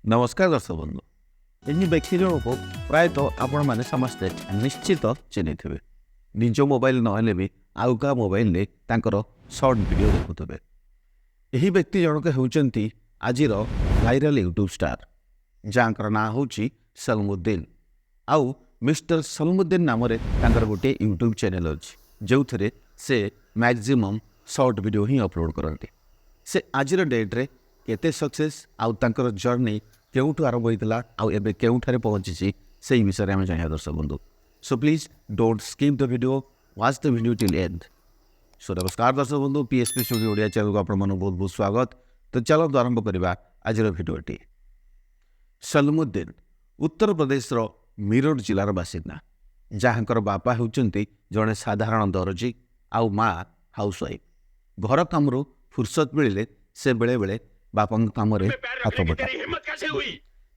ନମସ୍କାର ଦର୍ଶକ ବନ୍ଧୁ। ଏହି ବ୍ୟକ୍ତି ଜଣକୁ ପ୍ରାୟତଃ ଆପଣମାନେ ସମସ୍ତେ ନିଶ୍ଚିତ ଚିହ୍ନିଥିବେ। ନିଜ ମୋବାଇଲ ନହେଲେ ବି ଆଉ କାହା ମୋବାଇଲରେ ତାଙ୍କର ସର୍ଟ ଭିଡ଼ିଓ ଦେଖୁଥିବେ। ଏହି ବ୍ୟକ୍ତି ଜଣକ ହେଉଛନ୍ତି ଆଜିର ଭାଇରାଲ ୟୁଟ୍ୟୁବ୍ ଷ୍ଟାର, ଯାହାଙ୍କର ନାଁ ହେଉଛି ସଲମୁଦ୍ଦିନ। ଆଉ ମିଷ୍ଟର ସଲମୁଦ୍ଦିନ ନାମରେ ତାଙ୍କର ଗୋଟିଏ ୟୁଟ୍ୟୁବ୍ ଚ୍ୟାନେଲ୍ ଅଛି, ଯେଉଁଥିରେ ସେ ମ୍ୟାକ୍ସିମମ୍ ସର୍ଟ ଭିଡ଼ିଓ ହିଁ ଅପଲୋଡ଼ କରନ୍ତି। ସେ ଆଜିର ଡେଟ୍ରେ କେତେ ସକ୍ସେସ୍ ଆଉ ତାଙ୍କର ଜର୍ଣ୍ଣି କେଉଁଠୁ ଆରମ୍ଭ ହୋଇଥିଲା ଆଉ ଏବେ କେଉଁଠାରେ ପହଞ୍ଚିଛି, ସେଇ ବିଷୟରେ ଆମେ ଜାଣିବା ଦର୍ଶକ ବନ୍ଧୁ। So please don't skip the video, watch the video till end. So ନମସ୍କାର ଦର୍ଶକ ବନ୍ଧୁ, ପିଏସ୍ପି ଷ୍ଟୁଡ଼ିଓ ଓଡ଼ିଆ ଚ୍ୟାନେଲକୁ ଆପଣମାନଙ୍କୁ ବହୁତ ବହୁତ ସ୍ୱାଗତ। ତ ଚାଲନ୍ତୁ ଆରମ୍ଭ କରିବା ଆଜିର ଭିଡ଼ିଓଟି। ସଲମୁଦ୍ଦିନ ଉତ୍ତରପ୍ରଦେଶର ମିରଟ ଜିଲ୍ଲାର ବାସିନ୍ଦା, ଯାହାଙ୍କର ବାପା ହେଉଛନ୍ତି ଜଣେ ସାଧାରଣ ଦରଜି ଆଉ ମା ହାଉସୱାଇଫ୍। ଘର କାମରୁ ଫୁର୍ସତ ମିଳିଲେ ସେ ବେଳେବେଳେ ବାପାଙ୍କ କାମରେ ହାତ ବଟାନ୍ତି। हिम्मत कैसे हुई?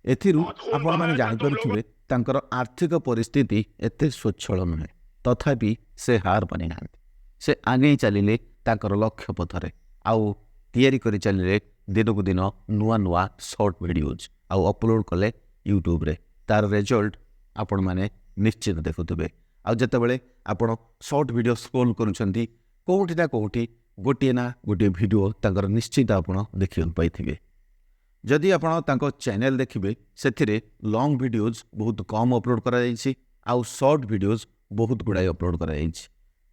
ଏଥିରୁ ଆପଣମାନେ ଜାଣିପାରୁଥିବେ, ତାଙ୍କର ଆର୍ଥିକ ପରିସ୍ଥିତି ଏତେ ସ୍ୱଚ୍ଛଳ ନୁହେଁ। ତଥାପି ସେ ହାର ମାନିନାହାନ୍ତି। ସେ ଆଗେଇ ଚାଲିଲେ ତାଙ୍କର ଲକ୍ଷ୍ୟ ପଥରେ ଆଉ ତିଆରି କରି ଚାଲିଲେ ଦିନକୁ ଦିନ ନୂଆ ନୂଆ ସର୍ଟ ଭିଡ଼ିଓଜ୍ ଆଉ ଅପଲୋଡ଼ କଲେ ୟୁଟ୍ୟୁବରେ। ତାର ରେଜଲ୍ଟ ଆପଣମାନେ ନିଶ୍ଚିତ ଦେଖୁଥିବେ। ଆଉ ଯେତେବେଳେ ଆପଣ ସର୍ଟ ଭିଡ଼ିଓ ସ୍କ୍ରୋଲ୍ କରୁଛନ୍ତି, କେଉଁଠି ନା କେଉଁଠି ଗୋଟିଏ ନା ଗୋଟିଏ ଭିଡ଼ିଓ ତାଙ୍କର ନିଶ୍ଚିତ ଆପଣ ଦେଖିବାକୁ ପାଇଥିବେ। ଯଦି ଆପଣ ତାଙ୍କ ଚ୍ୟାନେଲ୍ ଦେଖିବେ, ସେଥିରେ ଲଙ୍ଗ୍ ଭିଡ଼ିଓଜ୍ ବହୁତ କମ୍ ଅପଲୋଡ଼ କରାଯାଇଛି ଆଉ ସର୍ଟ ଭିଡ଼ିଓଜ୍ ବହୁତ ଗୁଡ଼ାଏ ଅପଲୋଡ଼ କରାଯାଇଛି।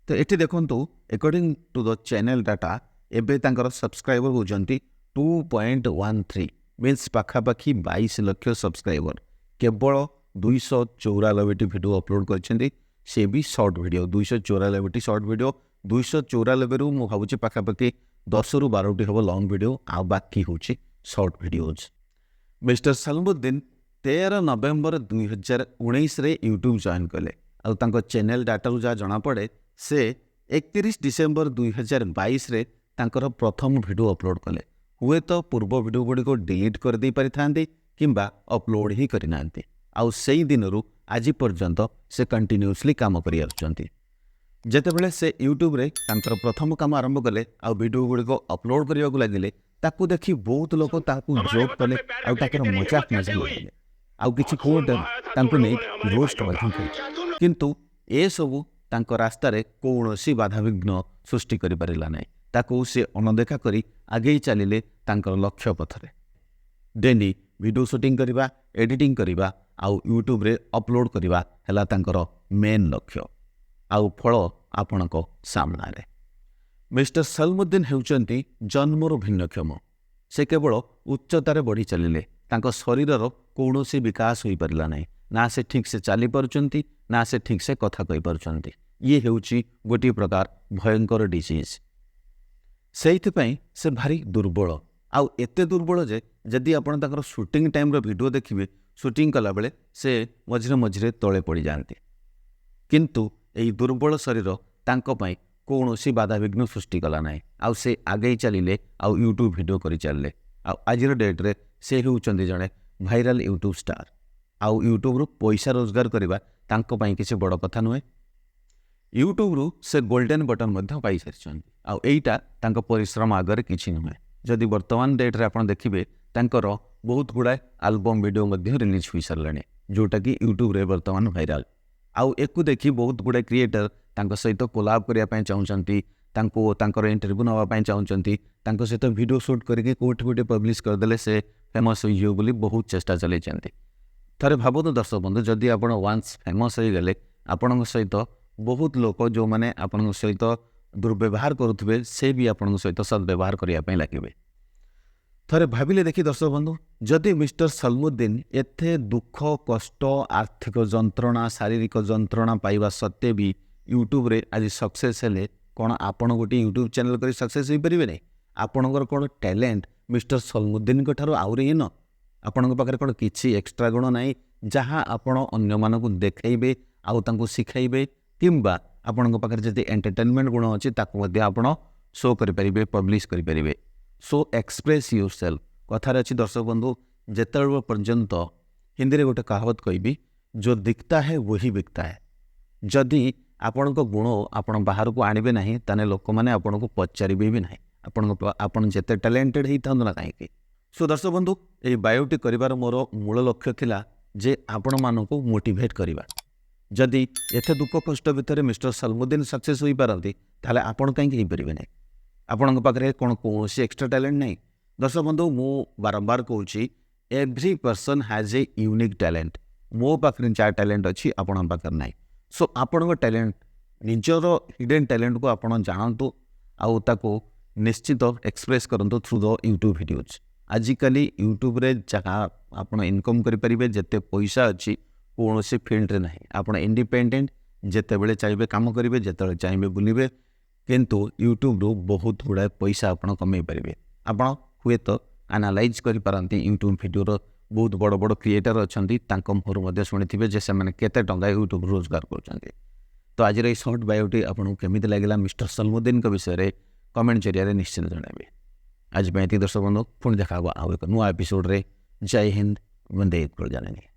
ତ ଏଠି ଦେଖନ୍ତୁ, according to the channel data, ଏବେ ତାଙ୍କର ସବସ୍କ୍ରାଇବର ହେଉଛନ୍ତି 2.13, ମିନ୍ସ ପାଖାପାଖି 22 ଲକ୍ଷ ସବସ୍କ୍ରାଇବର। କେବଳ 294ଟି ଭିଡ଼ିଓ ଅପଲୋଡ଼ କରିଛନ୍ତି, ସେ ବି ସର୍ଟ ଭିଡ଼ିଓ। 294ଟି ସର୍ଟ ଭିଡ଼ିଓ, 294ରୁ ମୁଁ ଭାବୁଛି ପାଖାପାଖି 10ରୁ 12ଟି ହେବ ଲଙ୍ଗ୍ ଭିଡ଼ିଓ ଆଉ ବାକି ହେଉଛି short videos. Mister Salmuddin 13 November 2019ରେ ୟୁଟ୍ୟୁବ୍ ଜଏନ୍ କଲେ ଆଉ ତାଙ୍କ ଚ୍ୟାନେଲ୍ ଡାଟାରୁ ଯାହା ଜଣାପଡ଼େ, ସେ 31 ଡିସେମ୍ବର 2022ରେ ତାଙ୍କର ପ୍ରଥମ ଭିଡ଼ିଓ ଅପଲୋଡ଼ କଲେ। ହୁଏତ ପୂର୍ବ ଭିଡ଼ିଓ ଗୁଡ଼ିକୁ ଡିଲିଟ୍ କରିଦେଇ ପାରିଥାନ୍ତି କିମ୍ବା ଅପଲୋଡ଼ ହିଁ କରିନାହାନ୍ତି। ଆଉ ସେଇ ଦିନରୁ ଆଜି ପର୍ଯ୍ୟନ୍ତ ସେ କଣ୍ଟିନ୍ୟୁଅସଲି କାମ କରିଆସୁଛନ୍ତି। ଯେତେବେଳେ ସେ ୟୁଟ୍ୟୁବରେ ତାଙ୍କର ପ୍ରଥମ କାମ ଆରମ୍ଭ କଲେ ଆଉ ଭିଡ଼ିଓ ଗୁଡ଼ିକ ଅପଲୋଡ଼ କରିବାକୁ ଲାଗିଲେ, ତାକୁ ଦେଖି ବହୁତ ଲୋକ ତାକୁ ଜୋକ୍ କଲେ ଆଉ ତାଙ୍କର ମଜାକ ମଧ୍ୟ ଉଡ଼ାଇଲେ ଆଉ କିଛି କ୍ରିଏଟର ତାଙ୍କୁ ନେଇ ରୋଷ୍ଟ ମଧ୍ୟ କଲେ। କିନ୍ତୁ ଏସବୁ ତାଙ୍କ ରାସ୍ତାରେ କୌଣସି ବାଧାବିଘ୍ନ ସୃଷ୍ଟି କରିପାରିଲା ନାହିଁ। ତାକୁ ସେ ଅଣଦେଖା କରି ଆଗେଇ ଚାଲିଲେ ତାଙ୍କର ଲକ୍ଷ୍ୟ ପଥରେ। ଡେଲି ଭିଡ଼ିଓ ସୁଟିଂ କରିବା, ଏଡ଼ିଟିଂ କରିବା ଆଉ ୟୁଟ୍ୟୁବରେ ଅପଲୋଡ଼ କରିବା ହେଲା ତାଙ୍କର ମେନ୍ ଲକ୍ଷ୍ୟ। ଆଉ ଫଳ ଆପଣଙ୍କ ସାମ୍ନାରେ। ମିଷ୍ଟର ସଲମୁଦ୍ଦିନ ହେଉଛନ୍ତି ଜନ୍ମରୁ ଭିନ୍ନକ୍ଷମ। ସେ କେବଳ ଉଚ୍ଚତାରେ ବଢ଼ି ଚାଲିଲେ, ତାଙ୍କ ଶରୀରର କୌଣସି ବିକାଶ ହୋଇପାରିଲା ନାହିଁ। ନା ସେ ଠିକ୍ସେ ଚାଲିପାରୁଛନ୍ତି, ନା ସେ ଠିକ୍ସେ କଥା କହିପାରୁଛନ୍ତି। ଇଏ ହେଉଛି ଗୋଟିଏ ପ୍ରକାର ଭୟଙ୍କର ଡିଜିଜ୍। ସେଇଥିପାଇଁ ସେ ଭାରି ଦୁର୍ବଳ, ଆଉ ଏତେ ଦୁର୍ବଳ ଯେ ଯଦି ଆପଣ ତାଙ୍କର ସୁଟିଂ ଟାଇମ୍ର ଭିଡ଼ିଓ ଦେଖିବେ, ସୁଟିଂ କଲାବେଳେ ସେ ମଝିରେ ମଝିରେ ତଳେ ପଡ଼ିଯାଆନ୍ତି। କିନ୍ତୁ ଏହି ଦୁର୍ବଳ ଶରୀର ତାଙ୍କ ପାଇଁ କୌଣସି ବାଧାବିଘ୍ନ ସୃଷ୍ଟି କଲା ନାହିଁ ଆଉ ସେ ଆଗେଇ ଚାଲିଲେ ଆଉ ୟୁଟ୍ୟୁବ୍ ଭିଡ଼ିଓ କରି ଚାଲିଲେ। ଆଉ ଆଜିର ଡେଟ୍ରେ ସେ ହେଉଛନ୍ତି ଜଣେ ଭାଇରାଲ ୟୁଟ୍ୟୁବ୍ ଷ୍ଟାର। ଆଉ ୟୁଟ୍ୟୁବରୁ ପଇସା ରୋଜଗାର କରିବା ତାଙ୍କ ପାଇଁ କିଛି ବଡ଼ କଥା ନୁହେଁ। ୟୁଟ୍ୟୁବରୁ ସେ ଗୋଲ୍ଡେନ୍ ବଟନ୍ ମଧ୍ୟ ପାଇସାରିଛନ୍ତି ଆଉ ଏଇଟା ତାଙ୍କ ପରିଶ୍ରମ ଆଗରେ କିଛି ନୁହେଁ। ଯଦି ବର୍ତ୍ତମାନ ଡେଟ୍ରେ ଆପଣ ଦେଖିବେ, ତାଙ୍କର ବହୁତ ଗୁଡ଼ାଏ ଆଲବମ୍ ଭିଡ଼ିଓ ମଧ୍ୟ ରିଲିଜ୍ ହୋଇସାରିଲାଣି, ଯେଉଁଟାକି ୟୁଟ୍ୟୁବରେ ବର୍ତ୍ତମାନ ଭାଇରାଲ। ଆଉ ଏକୁ ଦେଖି ବହୁତ ଗୁଡ଼ାଏ କ୍ରିଏଟର ତାଙ୍କ ସହିତ କୋଲାବ୍ କରିବା ପାଇଁ ଚାହୁଁଛନ୍ତି, ତାଙ୍କୁ ତାଙ୍କର ଇଣ୍ଟରଭ୍ୟୁ ନେବା ପାଇଁ ଚାହୁଁଛନ୍ତି, ତାଙ୍କ ସହିତ ଭିଡ଼ିଓ ସୁଟ୍ କରିକି କେଉଁଠି ଗୋଟେ ପବ୍ଲିଶ କରିଦେଲେ ସେ ଫେମସ୍ ହୋଇଯିବ ବୋଲି ବହୁତ ଚେଷ୍ଟା ଚଲେଇଛନ୍ତି। ଥରେ ଭାବନ୍ତୁ ଦର୍ଶକ ବନ୍ଧୁ, ଯଦି ଆପଣ ୱାନ୍ସ ଫେମସ୍ ହୋଇଗଲେ, ଆପଣଙ୍କ ସହିତ ବହୁତ ଲୋକ ଯେଉଁମାନେ ଆପଣଙ୍କ ସହିତ ଦୁର୍ବ୍ୟବହାର କରୁଥିବେ, ସେ ବି ଆପଣଙ୍କ ସହିତ ସଦ୍ବ୍ୟବହାର କରିବା ପାଇଁ ଲାଗିବେ। ଥରେ ଭାବିଲେ ଦେଖି ଦର୍ଶକ ବନ୍ଧୁ, ଯଦି ମିଷ୍ଟର ସଲମୁଦ୍ଦିନ ଏତେ ଦୁଃଖ କଷ୍ଟ, ଆର୍ଥିକ ଯନ୍ତ୍ରଣା, ଶାରୀରିକ ଯନ୍ତ୍ରଣା ପାଇବା ସତ୍ତ୍ୱେ ବି ୟୁଟ୍ୟୁବରେ ଆଜି ସକ୍ସେସ୍ ହେଲେ, କ'ଣ ଆପଣ ଗୋଟିଏ ୟୁଟ୍ୟୁବ୍ ଚ୍ୟାନେଲ୍ କରି ସକ୍ସେସ୍ ହୋଇପାରିବେ ନାହିଁ? ଆପଣଙ୍କର କ'ଣ ଟ୍ୟାଲେଣ୍ଟ ମିଷ୍ଟର ସଲମୁଦ୍ଦିନଙ୍କ ଠାରୁ ଆହୁରି ହୀନ? ଆପଣଙ୍କ ପାଖରେ କ'ଣ କିଛି ଏକ୍ସଟ୍ରା ଗୁଣ ନାହିଁ, ଯାହା ଆପଣ ଅନ୍ୟମାନଙ୍କୁ ଦେଖାଇବେ ଆଉ ତାଙ୍କୁ ଶିଖାଇବେ? କିମ୍ବା ଆପଣଙ୍କ ପାଖରେ ଯଦି ଏଣ୍ଟରଟେନମେଣ୍ଟ ଗୁଣ ଅଛି, ତାକୁ ମଧ୍ୟ ଆପଣ ଶୋ କରିପାରିବେ, ପବ୍ଲିଶ କରିପାରିବେ। So express yourself. କଥାରେ ଅଛି ଦର୍ଶକ ବନ୍ଧୁ, ଯେତେବେଳେ ପର୍ଯ୍ୟନ୍ତ, ହିନ୍ଦୀରେ ଗୋଟେ कहावत କହିବି, "जो दिखता है वही बिकता है।" ଯଦି ଆପଣଙ୍କ ଗୁଣ ଆପଣ ବାହାରକୁ ଆଣିବେ ନାହିଁ, ତାହେଲେ ଲୋକମାନେ ଆପଣଙ୍କୁ ପଚାରିବେ ବି ନାହିଁ, ଆପଣଙ୍କ ଆପଣ ଯେତେ ଟ୍ୟାଲେଣ୍ଟେଡ଼ ହେଇଥାନ୍ତୁ ନା କାହିଁକି। ସୋ ଦର୍ଶକ ବନ୍ଧୁ, ଏହି ବାୟୋଟି କରିବାର ମୋର ମୂଳ ଲକ୍ଷ୍ୟ ଥିଲା ଯେ ଆପଣମାନଙ୍କୁ ମୋଟିଭେଟ୍ କରିବା। ଯଦି ଏତେ ଦୁଃଖ କଷ୍ଟ ଭିତରେ ମିଷ୍ଟର ସଲମୁଦ୍ଦିନ ସକ୍ସେସ୍ ହୋଇପାରନ୍ତି, ତାହେଲେ ଆପଣ କାହିଁକି ହେଇପାରିବେ ନାହିଁ? ଆପଣଙ୍କ ପାଖରେ କ'ଣ କୌଣସି ଏକ୍ସଟ୍ରା ଟ୍ୟାଲେଣ୍ଟ ନାହିଁ? ଦର୍ଶକ ବନ୍ଧୁ, ମୁଁ ବାରମ୍ବାର କହୁଛି, every person has a unique talent. ମୋ ପାଖରେ ଯାହା ଟ୍ୟାଲେଣ୍ଟ ଅଛି, ଆପଣଙ୍କ ପାଖରେ ନାହିଁ। ସୋ ଆପଣଙ୍କ ଟ୍ୟାଲେଣ୍ଟ, ନିଜର ହିଡେନ୍ ଟ୍ୟାଲେଣ୍ଟକୁ ଆପଣ ଜାଣନ୍ତୁ ଆଉ ତାକୁ ନିଶ୍ଚିତ ଏକ୍ସପ୍ରେସ୍ କରନ୍ତୁ ଥ୍ରୁ ଦ ୟୁଟ୍ୟୁବ୍ ଭିଡ଼ିଓଜ୍। ଆଜିକାଲି ୟୁଟ୍ୟୁବରେ ଯାହା ଆପଣ ଇନକମ୍ କରିପାରିବେ, ଯେତେ ପଇସା ଅଛି, କୌଣସି ଫିଲ୍ଡରେ ନାହିଁ। ଆପଣ ଇଣ୍ଡିପେଣ୍ଡେଣ୍ଟ, ଯେତେବେଳେ ଚାହିଁବେ କାମ କରିବେ, ଯେତେବେଳେ ଚାହିଁବେ ବୁଲିବେ, କିନ୍ତୁ ୟୁଟ୍ୟୁବରୁ ବହୁତ ଗୁଡ଼ାଏ ପଇସା ଆପଣ କମେଇ ପାରିବେ। ଆପଣ ହୁଏତ ଆନାଲାଇଜ୍ କରିପାରନ୍ତି, ୟୁଟ୍ୟୁବ୍ ଭିଡ଼ିଓର ବହୁତ ବଡ଼ ବଡ଼ କ୍ରିଏଟର୍ ଅଛନ୍ତି, ତାଙ୍କ ମୁହଁରୁ ମଧ୍ୟ ଶୁଣିଥିବେ ଯେ ସେମାନେ କେତେ ଟଙ୍କା ୟୁଟ୍ୟୁବରୁ ରୋଜଗାର କରୁଛନ୍ତି। ତ ଆଜିର ଏଇ ସର୍ଟ ବାୟୋଟି ଆପଣଙ୍କୁ କେମିତି ଲାଗିଲା ମିଷ୍ଟର ସଲମୁଦ୍ଦିନଙ୍କ ବିଷୟରେ, କମେଣ୍ଟ ଜରିଆରେ ନିଶ୍ଚିତ ଜଣାଇବେ। ଆଜି ପାଇଁ ଏତିକି ଦର୍ଶକ ବନ୍ଧୁ, ପୁଣି ଦେଖା ହେବ ଆଉ ଏକ ନୂଆ ଏପିସୋଡ଼ରେ। ଜୟ ହିନ୍ଦ, ବନ୍ଦେ ଉତ୍କଳ ଜନନୀ।